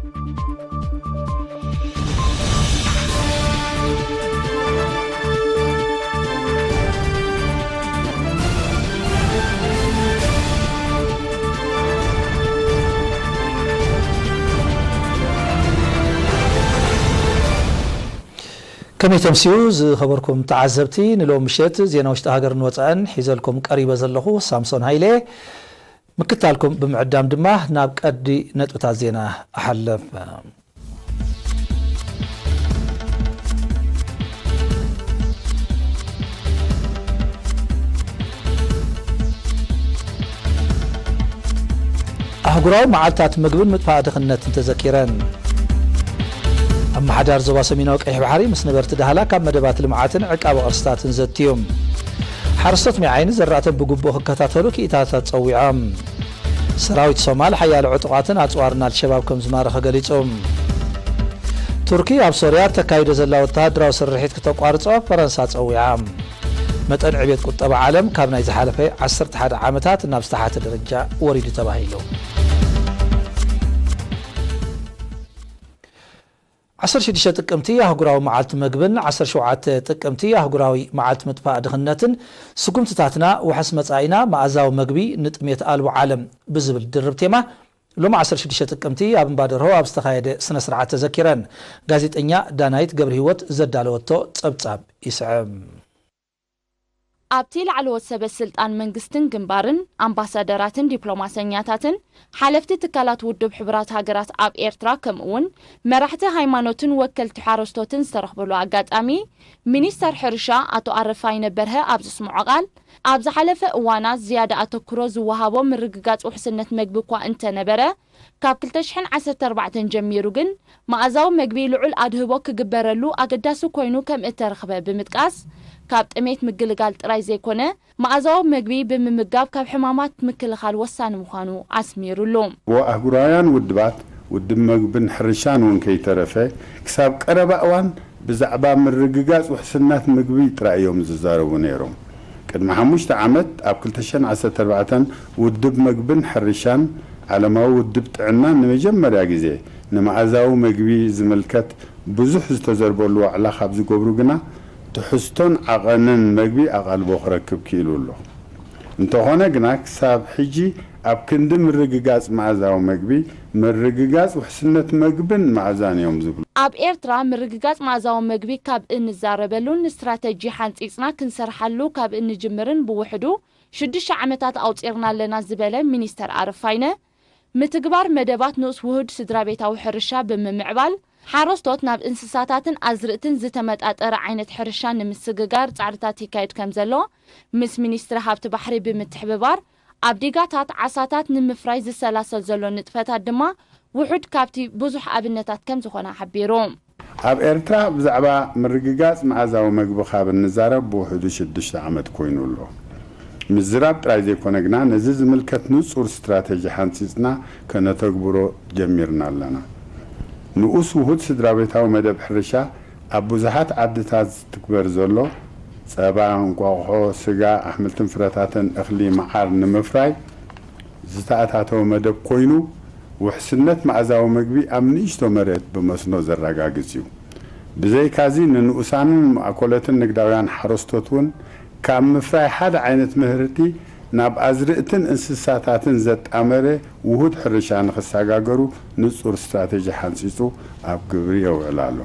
ከመይ ተምስዩ ዝኸበርኩም ተዓዘብቲ፣ ንሎም ምሸት ዜና ውሽጢ ሃገርን ወጻእን ሒዘልኩም ቀሪበ ዘለኹ ሳምሶን ሃይለ። ምክታልኩም ብምዕዳም ድማ ናብ ቀዲ ነጥብታት ዜና እሓልፍ። ኣህጉራዊ መዓልታት ምግብን ምጥፋእ ድኽነትን ተዘኪረን። ኣመሓዳር ዞባ ሰሜናዊ ቀይሕ ባሕሪ ምስ ነበርቲ ዳህላክ ኣብ መደባት ልምዓትን ዕቃበ ቅርስታትን ዘትዮም። ሓረስቶት ማይ ዓይኒ ዘራእቶም ብግቡእ ክከታተሉ ክኢታታት ጸዊዖም። ሰራዊት ሶማል ሓያሎ ዕጡቓትን ኣጽዋርን ኣልሸባብ ከም ዝማረኸ ገሊጹ። ቱርኪ ኣብ ሶርያ ተካይዶ ዘላ ወተሃደራዊ ስርሒት ክተቋርጾ ፈረንሳ ጸዊዓ። መጠን ዕብየት ቁጠባ ዓለም ካብ ናይ ዝሓለፈ ዓሰርተ ሓደ ዓመታት ናብ ዝተሓተ ደረጃ ወሪዱ ተባሂሉ። ዓሰርተ ሽዱሽተ ጥቅምቲ ኣህጉራዊ መዓልቲ መግብን ዓሰርተ ሸውዓተ ጥቅምቲ ኣህጉራዊ መዓልቲ ምጥፋእ ድኽነትን ስጉምትታትና ውሕስ መጻኢና መኣዛዊ መግቢ ንጥሜት ኣልቦ ዓለም ብዝብል ድርብ ቴማ ሎሚ ዓሰርተ ሽዱሽተ ጥቅምቲ ኣብ እምባ ደርሆ ኣብ ዝተኻየደ ስነ ስርዓት ተዘኪረን። ጋዜጠኛ ዳናይት ገብረ ህይወት ዘዳለወቶ ጸብጻብ ይስዕብ። ኣብቲ ላዕለዎት ሰበ ስልጣን መንግስትን ግንባርን፣ ኣምባሳደራትን ዲፕሎማሰኛታትን፣ ሓለፍቲ ትካላት ውድብ ሕቡራት ሃገራት ኣብ ኤርትራ፣ ከምኡ እውን መራሕቲ ሃይማኖትን ወከልቲ ሓረስቶትን ዝተረኽብሉ ኣጋጣሚ፣ ሚኒስተር ሕርሻ ኣቶ ኣረፋይነ በርሀ ኣብ ዘስምዖ ቃል፣ ኣብ ዝሓለፈ እዋናት ዝያዳ ኣተኩሮ ዝወሃቦ ምርግጋጽ ውሕስነት መግቢ እኳ እንተነበረ፣ ካብ ክልተ ሽሕን ዓሰርተ ኣርባዕተን ጀሚሩ ግን፣ መኣዛዊ መግቢ ልዑል ኣድህቦ ክግበረሉ ኣገዳሲ ኮይኑ ከም እተረኽበ ብምጥቃስ፣ ካብ ጥሜት ምግልጋል ጥራይ ዘይኮነ፣ መኣዛዊ መግቢ ብምምጋብ ካብ ሕማማት ምክልኻል ወሳኒ ምዃኑ ኣስሚሩሉ። ኣህጉራውያን ውድባት፣ ውድብ መግብን ሕርሻን እውን ከይተረፈ፣ ክሳብ ቀረባ እዋን ብዛዕባ ምርግጋጽ ውሕስናት ምግቢ ጥራይ እዮም ዝዛረቡ ነይሮም። ቅድሚ ሓሙሽተ ዓመት፣ ኣብ ክልተ ሽሕን ዓሰርተ ኣርባዕተን፣ ውድብ መግብን ሕርሻን፣ ዓለማዊ ውድብ ጥዕናን ንመጀመርያ ግዜ ንመኣዛዊ መግቢ ዝምልከት ብዙሕ ዝተዘርበሉ ዋዕላ ካብ ዝገብሩ ግና፣ ትሕዝቶን ዓቐንን መግቢ ኣቓልቦ ክረክብ ክኢሉ ኣሎ። እንተኾነ ግና፣ ክሳብ ሕጂ ኣብ ክንዲ ምርግጋጽ መኣዛዊ መግቢ፣ ምርግጋጽ ውሕስነት መግብን መኣዛን እዮም ዝብሉ። ኣብ ኤርትራ፣ ምርግጋጽ መኣዛዊ መግቢ ካብ እንዛረበሉን ንስትራተጂ ሓንጺጽና ክንሰርሓሉ ካብ እንጅምርን ብውሕዱ ሽዱሽተ ዓመታት ኣውጺርና ኣለና ዝበለ ሚኒስተር ኣረፋይነ፣ ምትግባር መደባት ንኡስ ውሁድ ስድራ ቤታዊ ሕርሻ ብምምዕባል፣ ሓረስቶት ናብ እንስሳታትን ኣዝርእትን ዝተመጣጠረ ዓይነት ሕርሻ ንምስግጋር ጻዕርታት ይካየድ ከም ዘሎ፣ ምስ ሚኒስትሪ ሃብቲ ባሕሪ ብምትሕብባር፣ ኣብ ዲጋታት ዓሳታት ንምፍራይ ዝሰላሰል ዘሎ ንጥፈታት ድማ ውሑድ ካብቲ ብዙሕ ኣብነታት ከም ዝኾነ ሓቢሩ። ኣብ ኤርትራ ብዛዕባ ምርግጋጽ መኣዛዊ መግቢ ካብ እንዛረብ ብውሕዱ ሽዱሽተ ዓመት ኮይኑ ኣሎ። ምዝራብ ጥራይ ዘይኮነ ግና፣ ነዚ ዝምልከት ንጹር ስትራተጂ ሓንጺጽና ከነተግብሮ ጀሚርና ኣለና። ንኡስ ውሁድ ስድራ ቤታዊ መደብ ሕርሻ ኣብ ብዙሓት ዓድታት ዝትግበር ዘሎ፣ ጸባ፣ እንቋቑሖ፣ ስጋ፣ ኣሕምልትን ፍረታትን፣ እኽሊ፣ መዓር ንምፍራይ ዝተኣታተወ መደብ ኮይኑ፣ ውሕስነት መኣዛዊ መግቢ ኣብ ንእሽቶ መሬት ብመስኖ ዘረጋግጽ እዩ። ብዘይካዚ፣ ንንኡሳንን ማእኮለትን ንግዳውያን ሓረስቶት እውን፣ ካብ ምፍራይ ሓደ ዓይነት ምህርቲ ናብ ኣዝርእትን እንስሳታትን ዘጣመረ ውሁድ ሕርሻ ንኽሰጋገሩ ንጹር ስትራተጂ ሓንጺጹ ኣብ ግብሪ የውዕል ኣሎ።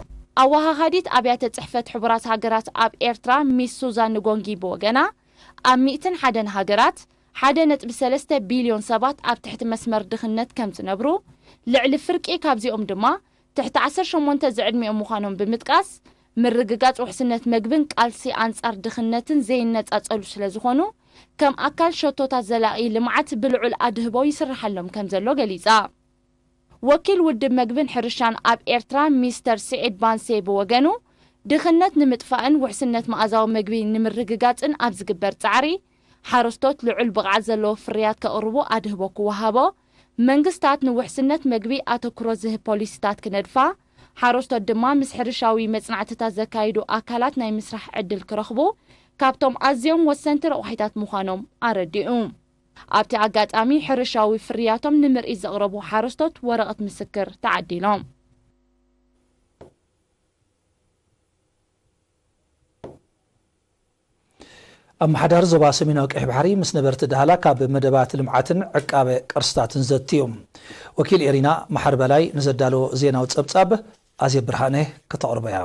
ኣወሃሃዲት ኣብያተ ጽሕፈት ሕቡራት ሃገራት ኣብ ኤርትራ ሚስ ሱዛን ንጎንጊ ብወገና፣ ኣብ ሚእትን ሓደን ሃገራት ሓደ ነጥቢ ሰለስተ ቢልዮን ሰባት ኣብ ትሕቲ መስመር ድኽነት ከም ዝነብሩ፣ ልዕሊ ፍርቂ ካብዚኦም ድማ ትሕቲ ዓሰርተ ሸሞንተ ዝዕድሚኦም ምዃኖም ብምጥቃስ፣ ምርግጋጽ ውሕስነት መግብን ቃልሲ ኣንጻር ድኽነትን ዘይነጻጸሉ ስለ ዝኾኑ፣ ከም ኣካል ሸቶታት ዘላቒ ልምዓት ብልዑል ኣድህቦ ይስርሓሎም ከም ዘሎ ገሊጻ። ወኪል ውድብ መግብን ሕርሻን ኣብ ኤርትራ ሚስተር ስዒድ ባንሴ ብወገኑ፣ ድኽነት ንምጥፋእን ውሕስነት መኣዛዊ መግቢ ንምርግጋጽን ኣብ ዝግበር ጻዕሪ፣ ሓረስቶት ልዑል ብቕዓት ዘለዎ ፍርያት ከቕርቡ ኣድህቦ ክወሃቦ፣ መንግስታት ንውሕስነት መግቢ ኣተኩሮ ዝህብ ፖሊሲታት ክነድፋ፣ ሓረስቶት ድማ ምስ ሕርሻዊ መጽናዕትታት ዘካይዱ ኣካላት ናይ ምስራሕ ዕድል ክረኽቡ፣ ካብቶም ኣዝዮም ወሰንቲ ረቋሒታት ምዃኖም ኣረዲኡ። ኣብቲ ኣጋጣሚ ሕርሻዊ ፍርያቶም ንምርኢት ዘቕረቡ ሓረስቶት ወረቐት ምስክር ተዓዲሎም። ኣመሓዳሪ ዞባ ሰሜናዊ ቀይሕ ባሕሪ ምስ ነበርቲ ዳህላክ ኣብ መደባት ልምዓትን ዕቃበ ቅርስታትን ዘትዩ። ወኪል ኤሪና መሓር በላይ ንዘዳለዎ ዜናዊ ጸብጻብ ኣዜብ ብርሃነ ከተቕርቦ እያ።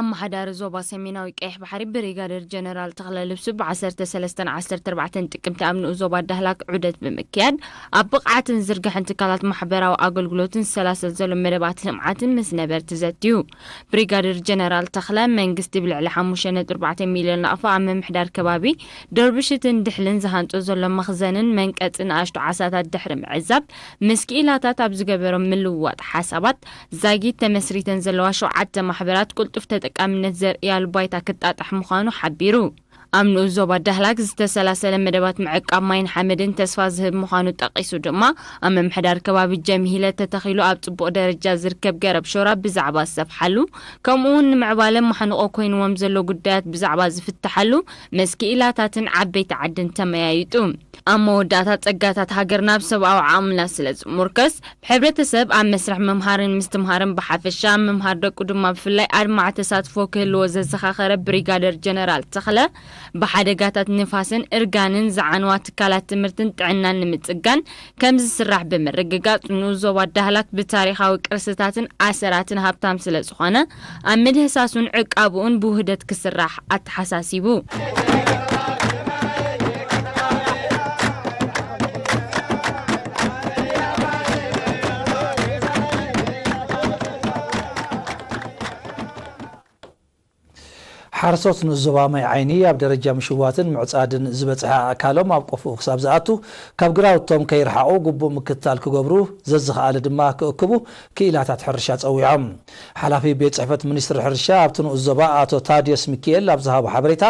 ኣመሓዳሪ ዞባ ሰሜናዊ ቀይሕ ባሕሪ ብሪጋደር ጀነራል ተኽለ ልብሱ ብ ዓሰርተ ሰለስተ ዓሰርተ ኣርባዕተ ጥቅምቲ ኣብ ንኡስ ዞባ ዳህላክ ዑደት ብምክያድ፣ ኣብ ብቕዓትን ዝርግሐን ትካላት ማሕበራዊ ኣገልግሎትን ዝሰላሰል ዘሎ መደባት ልምዓትን ምስ ነበርቲ ዘትዩ። ብሪጋደር ጀነራል ተኽለ፣ መንግስቲ ብልዕሊ ሓሙሽተ ነጥቢ ኣርባዕተ ሚልዮን ናቕፋ ኣብ ምምሕዳር ከባቢ ዶርብሽትን ድሕልን ዝሃንጾ ዘሎ መኽዘንን መንቀጺ ንኣሽቱ ዓሳታት ድሕሪ ምዕዛብ፣ ምስ ክኢላታት ኣብ ዝገበሮ ምልውዋጥ ሓሳባት፣ ዛጊት ተመስሪተን ዘለዋ ሸውዓተ ማሕበራት ቅልጡፍ ተጠቃምነት ዘርእያሉ ባይታ ክጣጣሕ ምዃኑ ሓቢሩ። ኣብ ንኡስ ዞባ ዳህላክ ዝተሰላሰለ መደባት ምዕቃብ ማይን ሓመድን ተስፋ ዝህብ ምዃኑ ጠቒሱ ድማ፣ ኣብ ምምሕዳር ከባቢ ጀምሂለ ተተኺሉ ኣብ ጽቡቕ ደረጃ ዝርከብ ገረብ ሾራ ብዛዕባ ዝሰፍሓሉ፣ ከምኡ'ውን ንምዕባለ ማሕንቖ ኮይንዎም ዘሎ ጉዳያት ብዛዕባ ዝፍትሓሉ ምስ ክኢላታትን ዓበይቲ ዓድን ተመያይጡ። ኣብ መወዳእታ፣ ጸጋታት ሃገርና ኣብ ሰብኣዊ ዓቕምና ስለ ዝሙርከስ፣ ሕብረተሰብ ኣብ መስርሕ ምምሃርን ምስትምሃርን ብሓፈሻ፣ ምምሃር ደቁ ድማ ብፍላይ ኣድማዒ ተሳትፎ ክህልዎ ዘዘኻኸረ ብሪጋደር ጀነራል ተኽለ፣ ብሓደጋታት ንፋስን እርጋንን ዝዓንዋ ትካላት ትምህርትን ጥዕናን ንምጽጋን ከም ዝስራሕ ብምርግጋጽ፣ ንኡስ ዞባ ዳህላክ ብታሪኻዊ ቅርስታትን ኣሰራትን ሃብታም ስለ ዝኾነ፣ ኣብ ምድህሳሱን ዕቃብኡን ብውህደት ክስራሕ ኣተሓሳሲቡ። ሓረስቶት ንኡስ ዞባ ማይ ዓይኒ ኣብ ደረጃ ምሽዋትን ምዕጻድን ዝበጽሐ ኣእካሎም ኣብ ቆፎ ክሳብ ዝኣቱ፣ ካብ ግራውቶም ከይረሓቑ ግቡእ ምክትታል ክገብሩ፣ ዘዝኸኣለ ድማ ክእክቡ ክኢላታት ሕርሻ ጸዊዖም። ሓላፊ ቤት ጽሕፈት ሚኒስትሪ ሕርሻ ኣብቲ ንኡስ ዞባ ኣቶ ታድዮስ ሚኪኤል ኣብ ዝሃቦ ሓበሬታ፣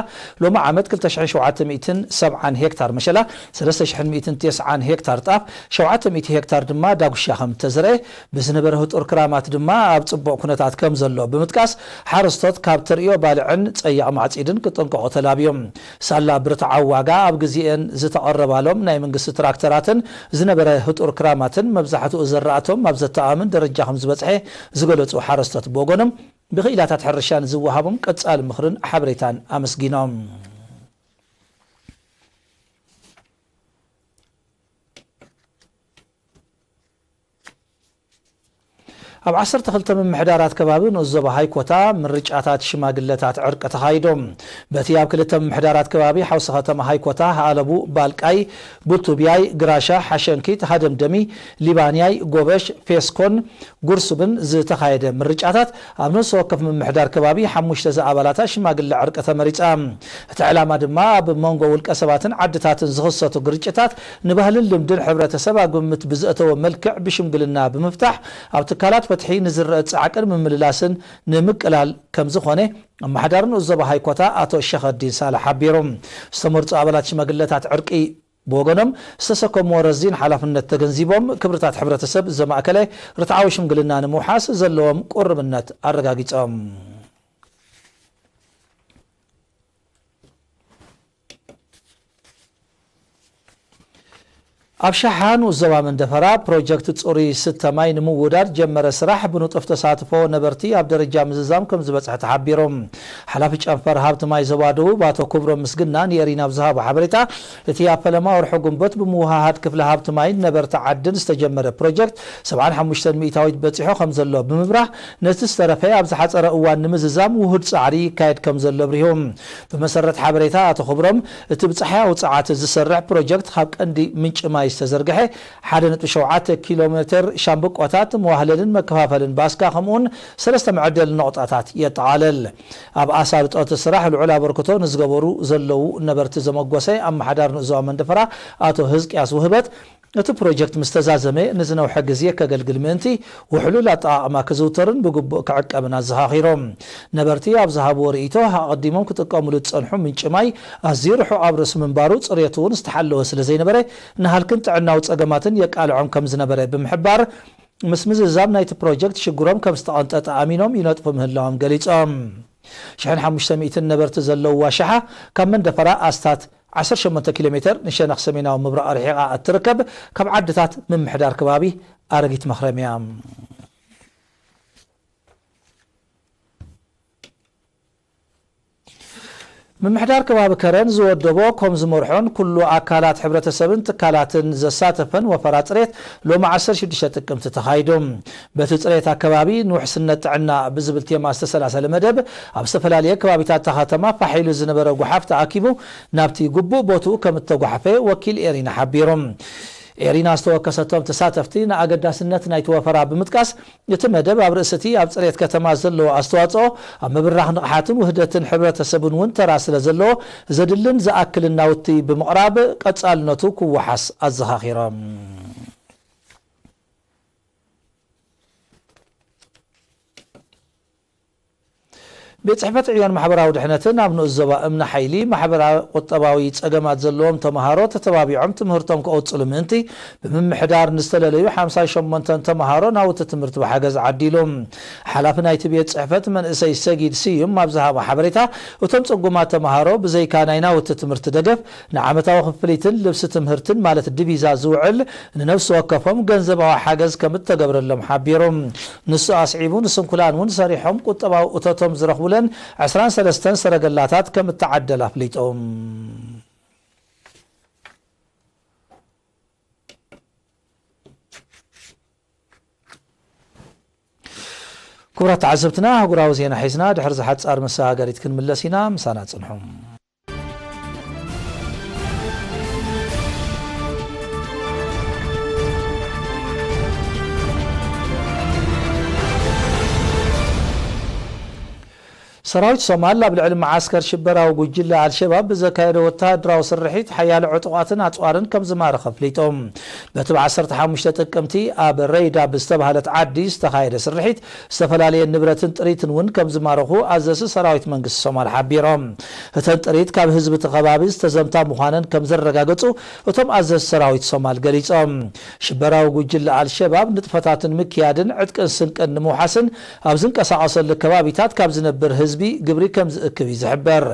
ሎሚ ዓመት ክልተ ሽሕን ሸውዓተ ሚእትን ሰብዓን ሄክታር መሸላ፣ ሰለስተ ሽሕን ሚእትን ተስዓን ሄክታር ጣፍ፣ ሸውዓተ ሚእቲ ሄክታር ድማ ዳጉሻ ከም እተዘርአ፣ ብዝነበረ ህጡር ክራማት ድማ ኣብ ጽቡቕ ኩነታት ከም ዘሎ ብምጥቃስ፣ ሓረስቶት ካብ ተርእዮ ባልዕን ጸያቕ ማዕጺድን ክጥንቀቑ ተላብዮም። ሳላ ብርትዓዊ ዋጋ ኣብ ግዜኤን ዝተቐረባሎም ናይ መንግስቲ ትራክተራትን ዝነበረ ህጡር ክራማትን መብዛሕትኡ ዘራእቶም ኣብ ዘተኣማምን ደረጃ ከም ዝበጽሐ ዝገለጹ ሓረስቶት ብወገኖም፣ ብክኢላታት ሕርሻ ንዝወሃቦም ቀጻሊ ምኽርን ሓበሬታን ኣመስጊኖም። ኣብ ዓሰርተ ክልተ ምምሕዳራት ከባቢ ንኡስ ዞባ ሃይኮታ ምርጫታት ሽማግለታት ዕርቂ ተኻይዶም። በቲ ኣብ ክልተ ምምሕዳራት ከባቢ ሓውሲ ከተማ ሃይኮታ፣ ኣለቡ፣ ባልቃይ፣ ቡቱብያይ፣ ግራሻ፣ ሓሸንኪት፣ ሃደምደሚ፣ ሊባንያይ፣ ጎበሽ፣ ፌስኮን ጉርሱብን ዝተኻየደ ምርጫታት፣ ኣብ ነፍሲ ወከፍ ምምሕዳር ከባቢ ሓሙሽተ ዝኣባላታ ሽማግለ ዕርቂ ተመሪጻ። እቲ ዕላማ ድማ ኣብ መንጎ ውልቀ ሰባትን ዓድታትን ዝኽሰቱ ግርጭታት ንባህልን ልምድን ሕብረተሰብ ኣብ ግምት ብዘእተወ መልክዕ ብሽምግልና ብምፍታሕ፣ ኣብ ትካላት ፍትሒ ንዝረአ ጻዕቅን ምምልላስን ንምቅላል ከም ዝኾነ ኣመሓዳሪ ንኡስ ዞባ ሃይኮታ ኣቶ ሸኸዲን ሳልሕ ሓቢሩ። ዝተመርጹ ኣባላት ሽማግለታት ዕርቂ ብወገኖም ዝተሰከምዎ ረዚን ሓላፍነት ተገንዚቦም፣ ክብርታት ሕብረተሰብ ዘማእከለ ርትዓዊ ሽምግልና ንምውሓስ ዘለዎም ቁርብነት ኣረጋጊጾም። ኣብ ሸሓ ንኡስ ዞባ መንደፈራ ፕሮጀክት ጽሩይ ስተ ማይ ንምውዳድ ጀመረ ስራሕ ብንጡፍ ተሳትፎ ነበርቲ ኣብ ደረጃ ምዝዛም ከም ዝበጽሐ ተሓቢሩ። ሓላፊ ጨንፈር ሃብቲ ማይ ዞባ ደቡብ ኣቶ ክብሮም ምስግና ንኤሪና ኣብ ዝሃቦ ሓበሬታ፣ እቲ ኣብ ፈለማ ወርሒ ጉንበት ብምውሃሃድ ክፍሊ ሃብቲ ማይን ነበርቲ ዓድን ዝተጀመረ ፕሮጀክት ሰብዓን ሓሙሽተን ሚእታዊት በጺሑ ከም ዘሎ ብምብራህ፣ ነቲ ዝተረፈ ኣብ ዝሓጸረ እዋን ንምዝዛም ውሁድ ጻዕሪ ይካየድ ከም ዘሎ ኣብሪሁ። ብመሰረት ሓበሬታ ኣቶ ክብሮም፣ እቲ ብጸሓያዊ ጸዓት ዝሰርሕ ፕሮጀክት ካብ ቀንዲ ምንጪ ማይ ዝተዘርግሐ ሓደ ነጥቢ ሸውዓተ ኪሎ ሜተር ሻምብቆታት፣ መዋህለልን መከፋፈልን ባስካ፣ ከምኡውን ሰለስተ መዐደሊ ነቑጣታት የጠቓልል። ኣብ ኣሳልጦ እቲ ስራሕ ልዑል ኣበርክቶ ንዝገበሩ ዘለዉ ነበርቲ ዘመጎሰ ኣመሓዳሪ ንኡስ ዞባ መንደፈራ ኣቶ ህዝቅያስ ውህበት፣ እቲ ፕሮጀክት ምስ ተዛዘመ ንዝነውሐ ግዜ ከገልግል ምእንቲ ውሕሉል ኣጠቓቕማ ክዝውተርን ብግቡእ ክዕቀብን ኣዘኻኺሮም። ነበርቲ ኣብ ዝሃብዎ ርእይቶ፣ ኣቐዲሞም ክጥቀሙሉ ዝጸንሑ ምንጪ ማይ ኣዝዩ ርሑቕ ኣብ ርእሲ ምንባሩ፣ ጽሬቱ እውን ዝተሓለወ ስለ ዘይነበረ፣ ንሃልክን ጥዕናዊ ጸገማትን የቃልዖም ከም ዝነበረ ብምሕባር፣ ምስ ምዝዛም ናይቲ ፕሮጀክት ሽግሮም ከም ዝተቐንጠጠ ኣሚኖም ይነጥፉ ምህላዎም ገሊጾም። ሽሕን ሓሙሽተ ሚእትን ነበርቲ ዘለውዋ ሸሓ፣ ካብ መንደፈራ ኣስታት ዓሰርተ ሸሞንተ ኪሎ ሜተር ንሸነኽ ሰሜናዊ ምብራቕ ርሒቓ እትርከብ፣ ካብ ዓድታት ምምሕዳር ከባቢ ኣረጊት መኽረም እያ። ምምሕዳር ከባቢ ከረን ዝወደቦ፣ ከም ዝመርሖን ኩሉ ኣካላት ሕብረተሰብን ትካላትን ዘሳተፈን ወፈራ ጽሬት ሎሚ ዓሰርተ ሽዱሽተ ጥቅምቲ ተኻይዱ። በቲ ጽሬት ኣከባቢ ንውሕስነት ጥዕና ብዝብል ቴማ ዝተሰላሰለ መደብ፣ ኣብ ዝተፈላለየ ከባቢታት እታ ከተማ ፋሕ ኢሉ ዝነበረ ጓሓፍ ተኣኪቡ ናብቲ ግቡእ ቦትኡ ከም እተጓሕፈ ወኪል ኤሪና ሓቢሩ። ኤሪና ዝተወከሰቶም ተሳተፍቲ ንኣገዳስነት ናይቲ ወፈራ ብምጥቃስ፣ እቲ መደብ ኣብ ርእሲ እቲ ኣብ ጽሬት ከተማ ዘለዎ ኣስተዋጽኦ፣ ኣብ ምብራኽ ንቕሓትን ውህደትን ሕብረተሰብን እውን ተራ ስለ ዘለዎ፣ ዘድልን ዝኣክልን ናውቲ ብምቕራብ ቀጻልነቱ ክወሓስ ኣዘኻኺሮም። ቤት ጽሕፈት ዕዮን ማሕበራዊ ድሕነትን ኣብ ንኡስ ዞባ እምኒ ሓይሊ፣ ማሕበራዊ ቁጠባዊ ጸገማት ዘለዎም ተመሃሮ ተተባቢዖም ትምህርቶም ክቕጽሉ ምእንቲ፣ ብምምሕዳር ንዝተለለዩ ሓምሳ ሸሞንተ ተመሃሮ ናውቲ ትምህርቲ ብሓገዝ ዓዲሉ። ሓላፊ ናይቲ ቤት ጽሕፈት መንእሰይ ሰጊድ ስዩም ኣብ ዝሃቦ ሓበሬታ፣ እቶም ጽጉማት ተመሃሮ ብዘይካ ናይ ናውቲ ትምህርቲ ደገፍ፣ ንዓመታዊ ክፍሊትን ልብሲ ትምህርትን ማለት ዲቪዛ ዝውዕል ንነፍሲ ወከፎም ገንዘባዊ ሓገዝ ከም እተገብረሎም ሓቢሩ። ንሱ ኣስዒቡ፣ ንስንኩላን እውን ሰሪሖም ቁጠባዊ እቶቶም ዝረኽቡለን ዕስራን ሰለስተን ሰረገላታት ከም እተዓደላ ኣፍሊጡ። ክቡራት ተዓዘብትና፣ ኣህጉራዊ ዜና ሒዝና ድሕሪ ዝሓጻር መሰጋገሪት ክንምለስ ኢና። ምሳና ጽንሑ። ሰራዊት ሶማል ኣብ ልዕሊ መዓስከር ሽበራዊ ጉጅለ ኣልሸባብ ብዘካየዶ ወተሃደራዊ ስርሒት ሓያሎ ዕጡቓትን ኣጽዋርን ከም ዝማረኸ ኣፍሊጡ። በቲ ብ ዓሰርተ ሓሙሽተ ጥቅምቲ ኣብ ረይዳ ብዝተባህለት ዓዲ ዝተኻየደ ስርሒት ዝተፈላለየ ንብረትን ጥሪትን እውን ከም ዝማረኹ ኣዘዝቲ ሰራዊት መንግስቲ ሶማል ሓቢሮም። እተን ጥሪት ካብ ህዝቢ እቲ ከባቢ ዝተዘምታ ምዃነን ከም ዘረጋገጹ እቶም ኣዘዝቲ ሰራዊት ሶማል ገሊጾም። ሽበራዊ ጉጅለ ኣልሸባብ ንጥፈታትን ምክያድን ዕጥቅን ስንቅን ንምውሓስን ኣብ ዝንቀሳቐሰሉ ከባቢታት ካብ ዝነብር ህዝቢ ግብሪ ከም ዝእክብ እዩ ዝሕበር።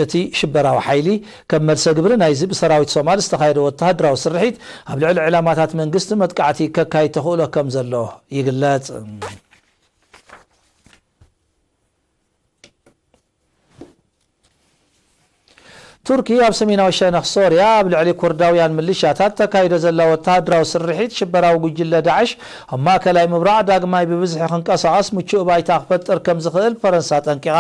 እቲ ሽበራዊ ሓይሊ ከም መልሰ ግብሪ ናይዚ ብሰራዊት ሶማል ዝተኻየደ ወተሃደራዊ ስርሒት ኣብ ልዕሊ ዕላማታት መንግስቲ መጥቃዕቲ ከካይድ ተኽእሎ ከም ዘሎ ይግለጽ። ቱርኪ ኣብ ሰሜናዊ ሸነኽ ሶርያ ኣብ ልዕሊ ኩርዳውያን ምልሻታት ተካይዶ ዘላ ወተሃደራዊ ስርሒት ሽበራዊ ጉጅለ ዳዕሽ ኣብ ማእከላይ ምብራቕ ዳግማይ ብብዝሒ ክንቀሳቐስ ምቹእ ባይታ ክፈጥር ከም ዝኽእል ፈረንሳ ኣጠንቂቓ።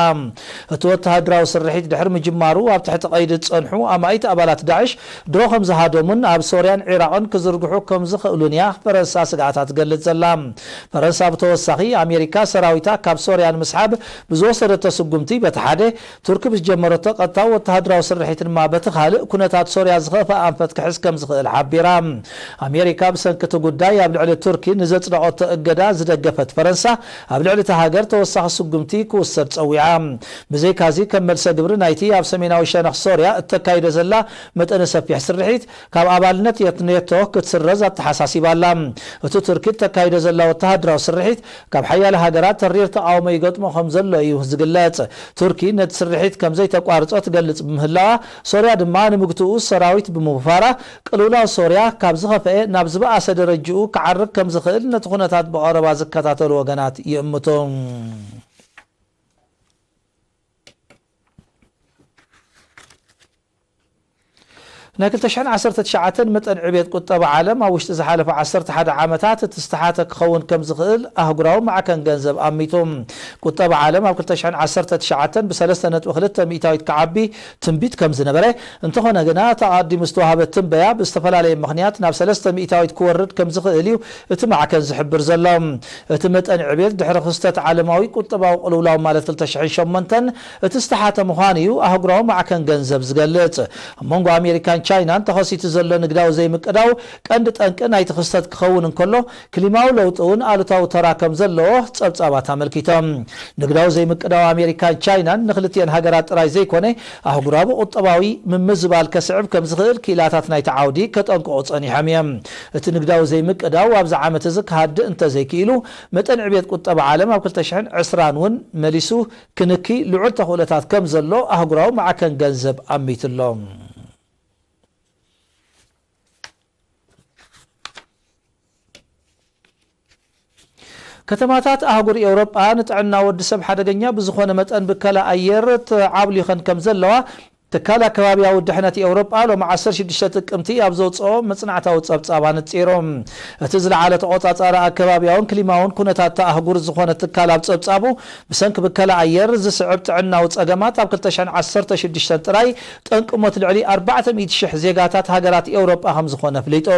እቲ ወተሃደራዊ ስርሒት ድሕሪ ምጅማሩ ኣብ ትሕቲ ቀይዲ ዝጸንሑ ኣማኢት ኣባላት ዳዕሽ ድሮ ከም ዝሃደሙን ኣብ ሶርያን ዒራቕን ክዝርግሑ ከም ዝኽእሉን እያ ፈረንሳ ስግኣታ ትገልጽ ዘላ። ፈረንሳ ብተወሳኺ ኣሜሪካ ሰራዊታ ካብ ሶርያ ንምስሓብ ብዝወሰደቶ ስጉምቲ በቲ ሓደ ቱርኪ ብዝጀመረቶ ቀጥታዊ ወተሃደራዊ ስርሒት ድማ በቲ ካልእ ኩነታት ሶርያ ዝኸፍአ ኣንፈት ክሕዝ ከም ዝኽእል ሓቢራ። ኣሜሪካ ብሰንኪ እቲ ጉዳይ ኣብ ልዕሊ ቱርኪ ንዘጽደቐቶ እገዳ ዝደገፈት ፈረንሳ ኣብ ልዕሊ እታ ሃገር ተወሳኺ ስጉምቲ ክውሰድ ጸዊዓ። ብዘይካዚ ከም መልሰ ግብሪ ናይቲ ኣብ ሰሜናዊ ሸነኽ ሶርያ እተካይዶ ዘላ መጠነ ሰፊሕ ስርሒት ካብ ኣባልነት ኔቶ ክትስረዝ ኣተሓሳሲባ ኣላ። እቲ ቱርኪ እተካይዶ ዘላ ወተሃደራዊ ስርሒት ካብ ሓያለ ሃገራት ተሪር ተቓውሞ ይገጥሞ ከም ዘሎ እዩ ዝግለጽ። ቱርኪ ነቲ ስርሒት ከም ዘይተቋርጾ ትገልጽ ብምህላዋ፣ ሶርያ ድማ ንምግትኡ ሰራዊት ብምውፋራ፣ ቅልውላው ሶርያ ካብ ዝኸፍአ ናብ ዝበኣሰ ደረጅኡ ክዓርግ ከም ዝኽእል ነቲ ኩነታት ብቐረባ ዝከታተሉ ወገናት ይእምቱ። ናይ ክልተ ሽሕን ዓሰርተ ትሽዓተን መጠን ዕብየት ቁጠባ ዓለም ኣብ ውሽጢ ዝሓለፈ ዓሰርተ ሓደ ዓመታት እቲ ዝተሓተ ክኸውን ከም ዝኽእል ኣህጉራዊ ማዕከን ገንዘብ ኣሚቱ። ቁጠባ ዓለም ኣብ ክልተ ሽሕን ዓሰርተ ትሽዓተን ብ ሰለስተ ነጥቢ ክልተ ሚእታዊት ክዓቢ ትንቢት ከም ዝነበረ፣ እንተኾነ ግና እቲ ኣቐዲሙ ዝተዋህበ ትንበያ ብዝተፈላለየ ምኽንያት ናብ ሰለስተ ሚእታዊት ክወርድ ከም ዝኽእል እዩ እቲ ማዕከን ዝሕብር ዘሎ። እቲ መጠን ዕብየት ድሕሪ ክስተት ዓለማዊ ቁጠባዊ ቅልውላው ማለት ክልተ ሽሕን ሸሞንተን እቲ ዝተሓተ ምዃኑ እዩ ኣህጉራዊ ማዕከን ገንዘብ ዝገልጽ። ኣብ መንጎ ኣሜሪካን ቻይናን ተኸሲቱ ዘሎ ንግዳዊ ዘይምቅዳው ቀንዲ ጠንቂ ናይቲ ክስተት ክኸውን እንከሎ፣ ክሊማዊ ለውጢ እውን ኣሉታዊ ተራ ከም ዘለዎ ጸብጻባት ኣመልኪቶም። ንግዳዊ ዘይምቅዳው ኣሜሪካን ቻይናን ንክልቲአን ሃገራት ጥራይ ዘይኮነ፣ ኣህጉራዊ ቁጠባዊ ምምዝባል ከስዕብ ከም ዝኽእል ክኢላታት ናይቲ ዓውዲ ከጠንቅቑ ጸኒሖም እዮም። እቲ ንግዳዊ ዘይምቅዳው ኣብዚ ዓመት እዚ ክሃድእ እንተዘይክኢሉ፣ መጠን ዕብየት ቁጠባ ዓለም ኣብ ክልተ ሽሕን ዕስራን እውን መሊሱ ክንኪ ልዑል ተኽእሎታት ከም ዘሎ ኣህጉራዊ ማዕከን ገንዘብ ኣሚቱ ኣሎ። ከተማታት ኣህጉር ኤውሮጳ ንጥዕና ወዲ ሰብ ሓደገኛ ብዝኾነ መጠን ብከላ ኣየር ተዓብሊኸን ከም ዘለዋ ትካል ኣከባቢያዊ ድሕነት ኤውሮጳ ሎሚ ዓሰርተ ሽዱሽተ ጥቅምቲ ኣብ ዘውፅኦ መጽናዕታዊ ጸብጻብ ኣነጺሩ። እቲ ዝለዓለ ተቖጻጻሪ ኣከባቢያውን ክሊማውን ኩነታት እታ ኣህጉር ዝኾነ ትካል ኣብ ጸብጻቡ፣ ብሰንኪ ብከላ ኣየር ዝስዕብ ጥዕናዊ ጸገማት ኣብ ክልተ ሽሕን ዓሰርተ ሽዱሽተን ጥራይ ጠንቂ ሞት ልዕሊ ኣርባዕተ ሚእቲ ሽሕ ዜጋታት ሃገራት ኤውሮጳ ከም ዝኾነ ኣፍሊጡ።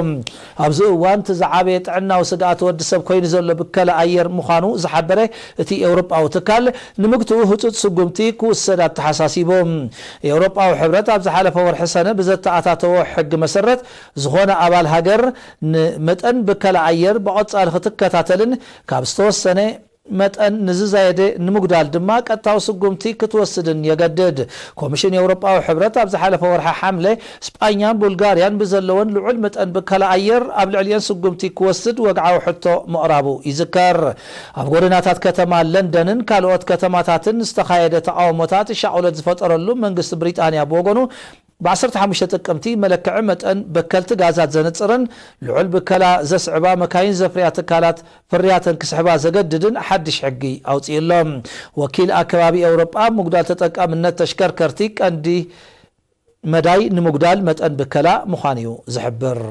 ኣብዚ እዋን እቲ ዝዓበየ ጥዕናዊ ስግኣት ወዲ ሰብ ኮይኑ ዘሎ ብከላ ኣየር ምዃኑ ዝሓበረ እቲ ኤውሮጳዊ ትካል፣ ንምግትኡ ህጹጽ ስጉምቲ ክውሰድ ኣተሓሳሲቡ። ኤውሮጳዊ ሕብረት ኣብ ዝሓለፈ ወርሒ ሰነ ብዘተኣታተዎ ሕጊ መሰረት፣ ዝኾነ ኣባል ሃገር ንመጠን ብከላ ኣየር ብቐጻሊ ክትከታተልን ካብ ዝተወሰነ መጠን ንዝዛየደ ንምጉዳል ድማ ቀጥታዊ ስጉምቲ ክትወስድን የገድድ። ኮሚሽን ኤውሮጳዊ ሕብረት ኣብ ዝሓለፈ ወርሒ ሓምለ ስጳኛን ቡልጋርያን ብዘለወን ልዑል መጠን ብከላ ኣየር ኣብ ልዕሊአን ስጉምቲ ክወስድ ወግዓዊ ሕቶ ምቕራቡ ይዝከር። ኣብ ጎደናታት ከተማ ለንደንን ካልኦት ከተማታትን ዝተኻየደ ተቓውሞታት ሻቕሎት ዝፈጠረሉ መንግስቲ ብሪጣንያ ብወገኑ ብ ዓሰርተ ሓሙሽተ ጥቅምቲ መለክዒ መጠን በከልቲ ጋዛት ዘንጽርን ልዑል ብከላ ዘስዕባ መካይን ዘፍርያ ትካላት ፍርያተን ክስሕባ ዘገድድን ሓድሽ ሕጊ ኣውጺኡ ኣሎ። ወኪል ኣከባቢ ኤውሮጳ ምጉዳል ተጠቃምነት ተሽከርከርቲ ቀንዲ መዳይ ንምጉዳል መጠን ብከላ ምዃኑ እዩ ዝሕብር።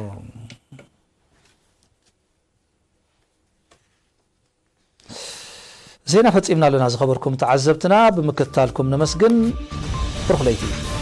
ዜና ፈጺምና ኣለና። ዝኸበርኩም ተዓዘብትና ብምክትታልኩም ነመስግን። ብሩኽ ለይቲ።